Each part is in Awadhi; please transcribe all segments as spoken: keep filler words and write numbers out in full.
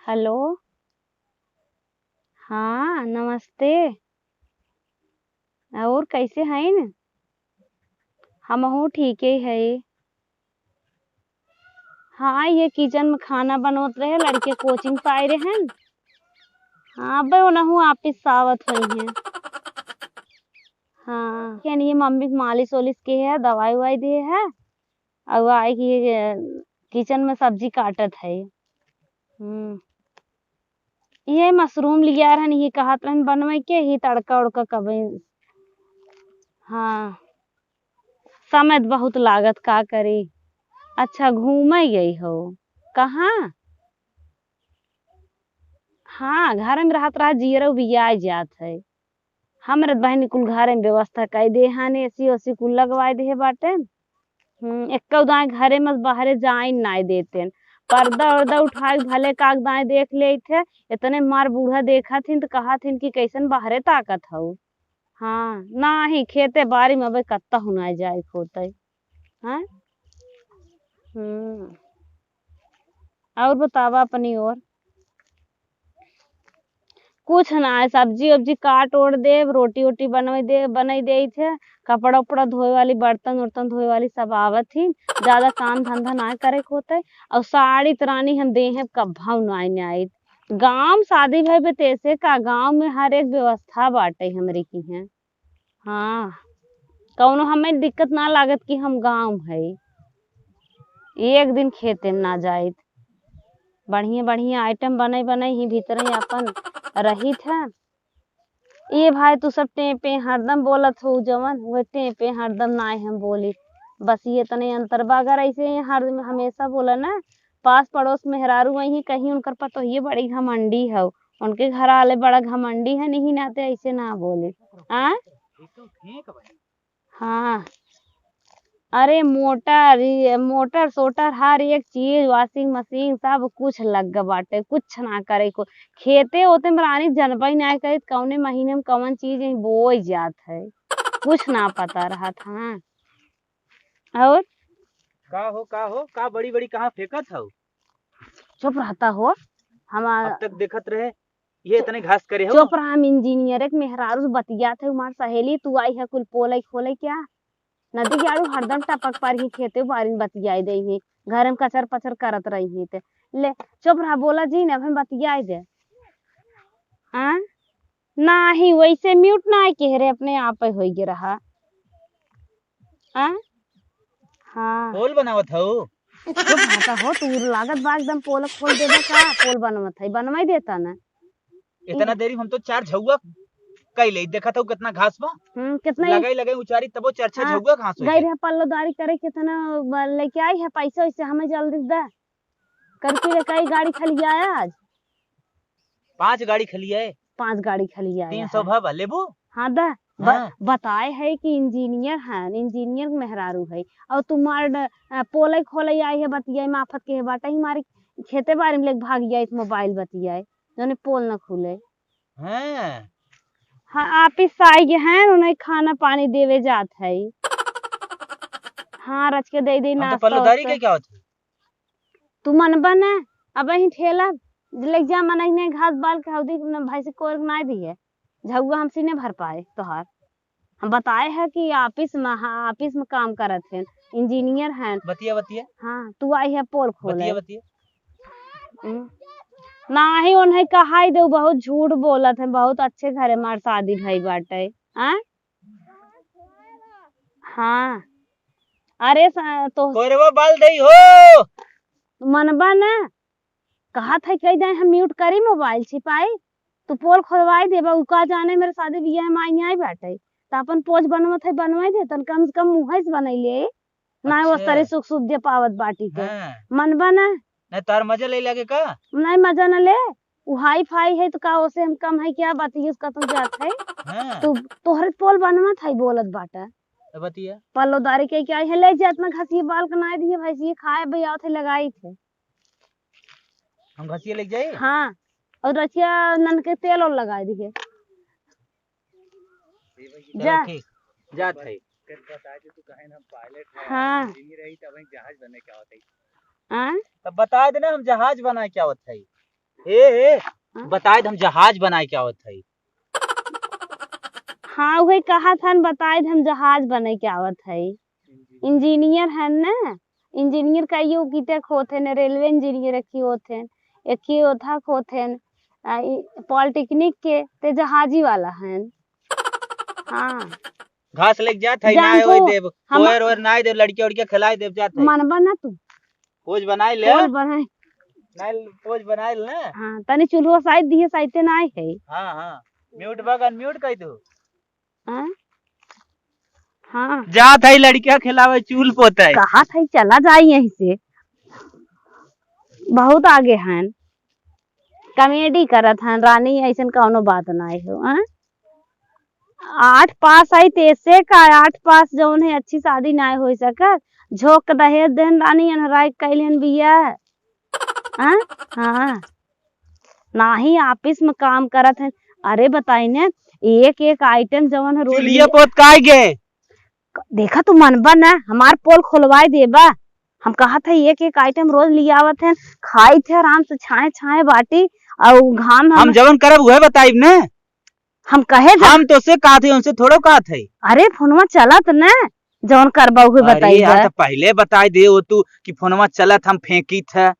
हेलो। हाँ, नमस्ते। और कैसे हईन? हमहू ठीके हई। हाँ, ये किचन में खाना बनवत रहे, लड़के कोचिंग से आए रहन। हाँ, अब ओनहू ऑफिस से आवत होइहें। हाँ, यानी ये मम्मी के मालिश ओलिश के है, दवाई उवाई दिए है, और आए कि ये किचन में सब्जी काटत है। हम्म, ये मशरूम लिया रहन, ये कहत रहन बनवे के, ही तड़का उड़का कबे। हाँ, समय त बहुत लागत, का करी। अच्छा, घूमे गई हो कहाँ? हाँ, घर में रहत रहत जियरा उबियाए जात है। हमरे बहिनी कुल घरे में व्यवस्था कई दे हन, एसी ओसी कुल लगवाए दे बाटे। हम्म, एक्कौ दाएं घरे में बाहरे जाए नाय देते। पर्दा उर्दा उठाए भले काग दाएं देख लेत है। इतने मार बूढ़ा देखत हिन त कहत हिन कि कैसन बाहरे ताकत हऊ। हाँ, नाही, खेते बारी में अबे कत्ता हुनाए जाए के होतई। हाँ? हम्म। और बतावा अपनी ओर। कुछ ना है, सब्जी उब्जी काट ओट देब, रोटी ओटी बनवे दे, बनई देइत है, कपड़ा उपड़ा धोए वाली, बर्तन उर्तन धोए वाली सब आवत ही, ज्यादा काम धंधा ना करे के होतई। और साड़ी त रानी हम देहे कब्भा नाई नाई। गाँव शादी भई बे, तैसे का गाँव में हर एक व्यवस्था बाटे हमरे किहाँ। हाँ, कौनो हमें दिक्कत ना लागत कि हम गाँव है, एक दिन खेते में ना जाइत। बढ़िया बढ़िया आइटम बनई बनई ही भीतर ही अपन रहित है। ए भाई, तू सब टें पे हरदम बोलत हो जवन, वह टें पे हरदम नाय हम बोली। बस ये तने अंतर बा, अगर ऐसे ही हर हमेशा बोला ना, पास पड़ोस मेहरारू वही कहीं उनकर पतोहिए बड़ी घमंडी हौ, उनके घर वाले बड़ा घमंडी है, नहीं नाते ऐसे ना बोले। आ? हाँ, अरे मोटर, ये मोटर सोटर हर एक चीज, वॉशिंग मशीन सब कुछ लग बाटे, कुछ ना करे को। खेते ओते में रानी जनबई ना करित कौने महीने में कौन चीज यहीं बोई जात है, कुछ ना पता रहत। हाँ, और का हो, का हो, का बड़ी बड़ी कहाँ फेंकत हौ? चुप रहता हो। हम अब तक देखत रहे, ये इतने घास करे हो। चुप रहा, हम इंजीनियर एक मेहरारू से बतियात है, हमार सहेली, तू आई है कुल पोले खोले क्या? नदी के आड़ू हरदम टपक पर ही खेते बारिन बतियाई दे ही, घर में कचर पचर करत रही ही ते। ले, चुप रहा, बोला जी ने, अब हम बतियाई दे। हाँ? नाही, वैसे म्यूट ना आए के रे, अपने आप ही होई गे रहा। आ? हाँ। पोल बनावत हऊ? चुप हटा हो, तू लागत बा एकदम पोल खोल देबे का? पोल बनवत है, बनवाई देता ना। इतना देरी हम तो चार झउआ कई ले, देखत हऊ कितना घास बा। हम्म, कितना ही लगाई लगाई उचारी तबो चार छह हाँ, झउआ घास होई गई है। रहे पल्लोदारी करे, कितना ब-, लेके आई है पैसा, वैसे हमें जल्दी दे। करके रे कई गाड़ी खलियाए आज? पाँच गाड़ी खलियाए। पाँच गाड़ी खलियाए तीन सौ है। भा बा, लेबू? हाँ, द-, ब-, हाँ। बताए है कि इंजीनियर हैं, इंजीनियर मेहरारू है। और तुम्हार ड-, अ, पोलई खोलई आई है, बतियाई माफत के है बाटा ही मारे खेते बारे में लेके भाग जाए मोबाइल बतियाए, जौने पोल न खुले। हाँ। हाँ, ऑफिस से आई गए हैं, उन्हें खाना पानी देवे जात है। हाँ, रच के दे दे हम तो नाश्ता पल्लोदारी वास्ता। के क्या होता है? तू मनबा न, अब ही ठेला ले जा, मन ही नहीं घास बाल के हौदी न भैंसी कोर के नाय दिए, झउआ हमसे नहीं भर पाए तोहार। हम बताए है कि ऑफिस में, हाँ, ऑफिस में काम करत हैं, इंजीनियर हैं। बतिया, बतिया। हाँ, तू आई है पोल खोले। बतिया, बतिया। हम्म। नाही, उन्हें कहाई दे, बहुत झूठ बोलत हैं, बहुत अच्छे घरे मार शादी भई बाटे। हाँ? हाँ। अरे स-, तो कोरवा बाल दई हो। मनबा ना, कहत है कह दे हम म्यूट करी मोबाइल छिपाई, तू पोल खोलवाई देबा, उ का जाने मेरे शादी बियाह में आई नहीं आई बाटे, त अपन पोज बनवत है बनवाई दे, तन कम से कम मुँह से बनई ले, ना वो अच्छा। तरे सुख सुख दे पावत बाटी के। हाँ। मनबा ना? नहीं तार मजा ले लगे का? नहीं मजा न ले, उ हाई फाई है तो का ओसे हम कम है क्या? बतिये उसका तुम जात है। हाँ। तू तोहरे पोल बनवत है बोलत बाटा। तो बतिया। पल्लोदारी के क्या है, ले जा इतना घसिया बाल के नाय दिए भैंसिया खाए बे आवत है लगाई थे। हम घसिया लेके जाई? हाँ, और रचिया नन के तेल और लगाई दिए। चलो जा। ठीक, जात है। हाँ। इंजीनियर रही तब हम जहाज बने क्या होता है? हाँ? तब बता देना हम जहाज बना क्या होता है। ए, ए, हाँ? बताए दे हम जहाज बनाए के आवत हई। हाँ, उहे कहत हन, बताए दे हम जहाज बनाए के आवत हई। इंजीनियर हन ना, इंजीनियर कइयो किते क होत हन, रेलवे इंजीनियर एक ही होत हन, एक ही ओथा क होत हन, आ, ई पॉलिटेक्निक के, ते जहाजी वाला हन। हाँ। घास लेके जात है, जान ना होए तू, देब, हम कोयर ओयर ना देब, लड़किया उड़किया खिलाए देब जात है। मनबा ना तू। पोज बनाए ले। पोज बनाए। नहीं, पोज बनाए ले ना। हाँ, तनी चूल्हो साइड दिहे, साइड ते ना आए है। हाँ, हाँ। म्यूट बा, अनम्यूट कह दो। हाँ? हाँ। जात है लड़किया खिलावे, चूल पोते। कहा था चला जाए यहीं से। बहुत आगे हैं। कॉमेडी करत हन रानी, ऐसन कौनो बात नाय हो, हाँ? आठ पास आई तेसे का, आठ पास जौन है अच्छी शादी नाय हो सकत। झोंक दहेज देन रानी, अनहराई कैलेन बिया। हाँ? हाँ। नाही ऑफिस में काम करत हैं। अरे बताई ने, एक एक आइटम जौन है रोज चुलिया लिए पोत काहे गे? देखा तू मनबा ना, हमार पोल खोलवाए देबा। हम कहत है एक एक आइटम रोज लियावत हैं, खाइत है आराम से छाए छाए बाटी, और घाम हम हम जवन करब उहे बताइब ने। हम कहे जा हम तो से कहत है, उनसे थोड़ो कहत है। अरे फोनवा चलत ने, जवन करबा उहे अरे बताइब। यार, तो पहले बताई दे वो तू कि फोनवा चलत हम फेंकित है।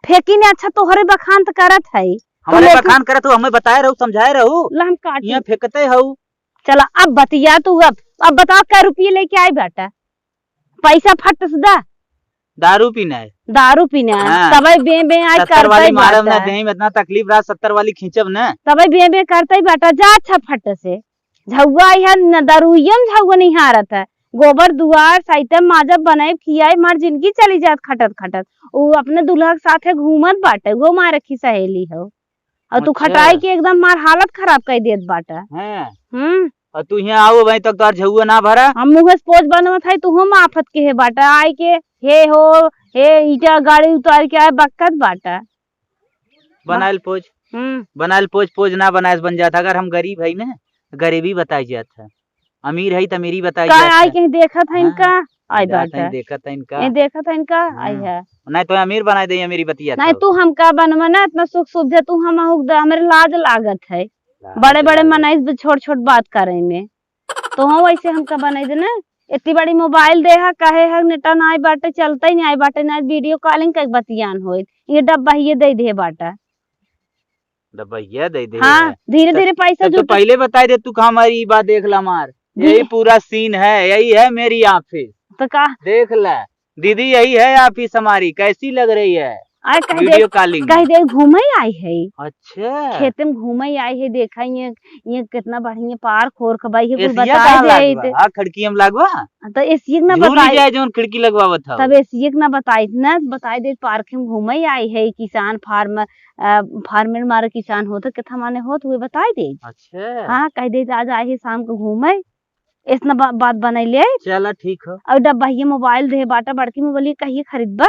फेंकी ने, अच्छा तोहरे बखान त करत है। हमारे लेकिन बखान करत हो, हमें बताए रहू, समझाए रहू। ला हम काटी। यहाँ फेंकते हऊ। चला अब बतिया तू, अब, अब बताओ कै रुपये लेके आई बाटा? पैसा फट से दा। दारू पीना है। दारू पीना है। हाँ। तबे बे बे आज सत्तर वाली करतई मारब ना, बाटा। देही में इतना तकलीफ रहा, सत्तर वाली खींचब ना। तबे बे बे करतई बाटा, जा अच्छा फट से। झउआ आई है न, दारूयन झउआ निहारत है। गोबर दुआर साइते माजब बनाई खियाई, मार जिंदगी चली जात खटत खटत। उ अपने दुल्हा के साथे घूमत बाटे, वो मारे की सहेली हो। और तू अच्छा। खटाई के एकदम मार हालत खराब कर देत बाटा। हैं। हम्म। और तू यहाँ आओ भाई तक तोर झउआ ना भरा। हम मुँह से पोज बनवत है, तू हम आफत के है बाटा। आई के हे हो, हे ईटा गाड़ी उतार के आए बक्कत बाटा। बनाइल पोज। हम्म। बनाइल पोज, पोज ना बनाए से बन जात। अगर हम गरीब है ना, गरीबी बताई जात है। अमीर है त अमीरी बताई का जात आई है। कहीं देखत है हाँ, इनका? आई जात बाटा। है, देखत है इनका। ये देखत है इनका? आई हम्म। है। नहीं तो अमीर बनाए दे, अमीरी बतिया नहीं तो। तू हमका बनवा ना, इतना सुख सुविधा तू हम आहुक दे, हमरे लाज लागत है। लाज बड़े बड़े लागत। मनाइस भी छोट छोट बात करे में। तो हम वैसे हमका बनाई दे ना। इतनी बड़ी मोबाइल दे है, कहे है नेटा ना आई बाटे, चलता ही नहीं आई बाटे, ना वीडियो कॉलिंग का बतियान होए। ये डब्बा ही ये दे दे बाटा। डब्बा ये दे दे हाँ, है। धीरे तब, धीरे पैसा तब तो जुटे। पहले बताई दे तू कि हमारी ई बात देख ला मार। जी। यही पूरा सीन है, यही है मेरी ऑफिस। तो का? देख ला, दीदी यही है ऑफिस हमारी, कैसी लग रही है? अरे कह दे, वीडियो कॉलिंग कह में। दे घूमे आई है। अच्छा। खेते में घूमे आई है, देखा ये, ये कितना बढ़िया पार्क होर के बा, ये कुल एसिया बताई कहाँ दे लागबा? तो। हाँ, खिड़की में लागबा? तो एसिया ना झूल ही बताई। जाए जौन खिड़की लगवावत हो। तब एसिया के ना बताई, ना बताई दे पार्क में घूमे आई है, किसान फार्म, अ, फार्मर मारे किसान होत, कितना माने होत, वो बताई दे। अच्छा। हाँ, कह दे आज आई है शाम को घूमे, इतना बा-, बात बनाई ले। चला ठीक हो। और डब्बा ये मोबाइल दे बाटा, बड़की मोबाइल ये कहिए खरीदबा?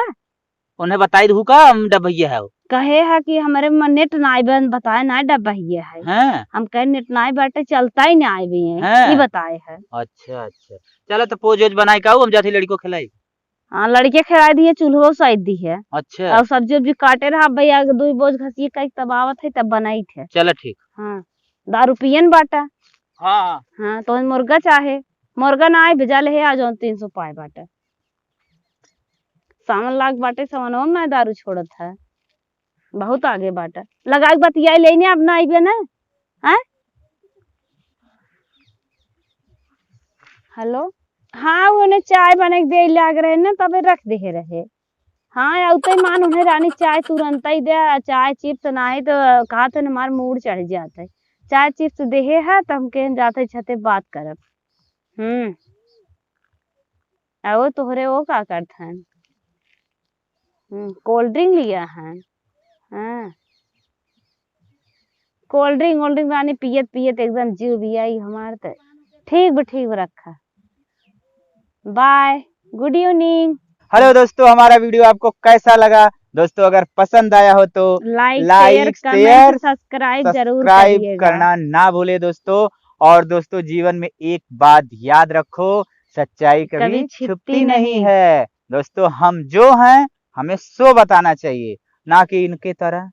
उन्हें बताई दहू का हम डबैया है? कहे है कि हमरे में नेट नाई बन, बताए ना डबैया है। हैं? हम कहे नेट नाई बाटे, चलता ही ना आए भी है। हैं? ई बताए है। अच्छा, अच्छा। चला तो पोज ओज बनाई का, हम जाते लड़को खिलाई। हाँ, लड़के खिलाई दिए, चूल्हो साइड दी है। अच्छा। और सब्जी उब्जी काटे रहा भैया, दो बोझ घसिए का तब आवत है, तब बनाई थे। चला ठीक। हाँ, दारू पियन बाटा। हाँ, हाँ। हाँ, तो मुर्गा चाहे, मुर्गा ना आए, भेजा ले है, आज तीन सौ पाए बाटा। सावन लाग बाटे, सावनवा में ना दारू छोड़त है, बहुत आगे बाटे। लगा के बतियाई लेने, अब ना आइबे ना, हैं? हेलो, हाँ, वो ने चाय बने के दे लाग रहे ना, तबे रख दे रहे। हाँ, आउते मान उन्हें रानी चाय तुरंत ही दे, चाय चिप्स ना है तो कहा थे हमार मूड चढ़ जाते। चाय चिप्स देहे है, तो हम कहन जाते छते बात करब। हम्म। आ वो तोहरे वो का करत हन? हम्म, कोल्ड ड्रिंक लिया है? हाँ। कोल्ड ड्रिंक, कोल्ड ड्रिंक रानी पियत पियत एकदम जीव भी आई हमार त। ठीक बा, ठीक बा, रखा। बाय, गुड इवनिंग। हेलो दोस्तों, हमारा वीडियो आपको कैसा लगा? दोस्तों, अगर पसंद आया हो तो लाइक, लाइक, शेयर, कमेंट, शेयर, सब्सक्राइब जरूर सब्सक्राइब करिएगा। करना ना भूले दोस्तों। और दोस्तों, जीवन में एक बात याद रखो, सच्चाई कभी कभी छिपती छिपती नहीं नहीं। है। दोस्तों, हम जो हैं, हमें सो बताना चाहिए, ना कि इनके तरह